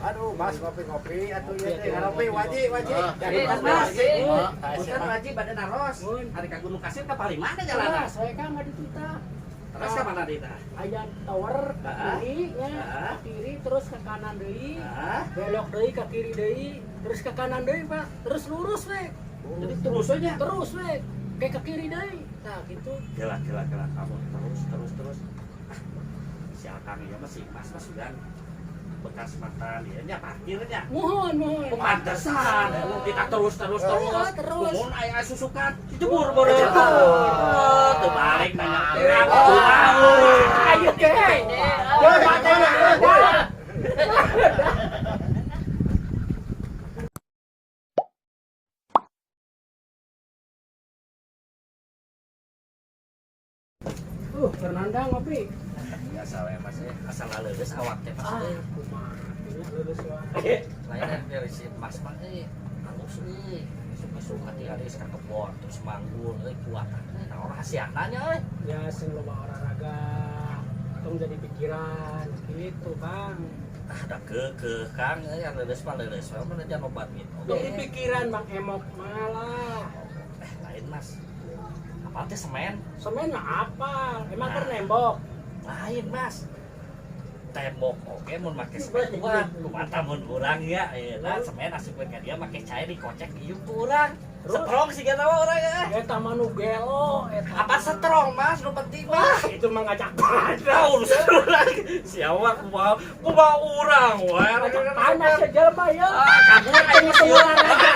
Aduh, Mas, ngopi-ngopi atuh ieu teh ngopi wajib wajib. Ah. Jadi Mas, Mas, Mas. Ah, Punten siapa? wajib bade naros. Mun. Ari ka Gunung Kasir ka paling mana jalanna? Nah, saya kan nggak ditita. Terus ka mana dita? Aya tower ke Ah. kiri nya, Ah. ke kiri terus ke kanan deui, Ah. belok deui ke kiri deui, terus ke kanan deui, Pak. Terus lurus we. Jadi terus aja. Terus we. Kayak ke kiri deui. Nah, gitu. Gila gila gila kamu terus terus terus. Ah, si Akang ya masih Mas mas sudah bekas mantan dia nya parkirnya. Mohon, mohon. Oh, pantesan kita terus terus terus. Iya, terus. Mun aya susukan jebur bodoh. Jebur. Tuh balik nanya. Ah, ayo ke. Woi, woi, woi. Fernanda ngopi. Biasa we Mas eh. Asal leuleus awak teh Mas. Ah, eh. kumaha nya lulus wae. Lain dari si Mas mah euy halus euy. Isuk-isuk hati-hati ka kebon terus manggul euy kuat. Nah, rahasiana nya euy. Ya sing loba olahraga. Tong jadi pikiran gitu, Kang. Ah, da keukeuh Kang euy anu leuleus mah leuleus we mah jangan obat gitu. Jadi pikiran Bang Emok malah. Eh, lain Mas. Apa teh semen? Semen mah apa? Emang Nah. keur nembok. Lain Mas. Tembok oke mun make semen kuat, kumaha mun urang ya, nah semen asupkeun ka dia make cair dikocek ieu ku urang. Terus? Strong sih mah urang ya. Eta mah nu gelo eta. Apa strong Mas, nu penting mah. Wah, itu mah ngajak panas. Nah, urusan urang. Siapa kumaha kumaha urang wae. Ngajak panas ya jelema ya. Ah, kabur aing Ketemu olahraga.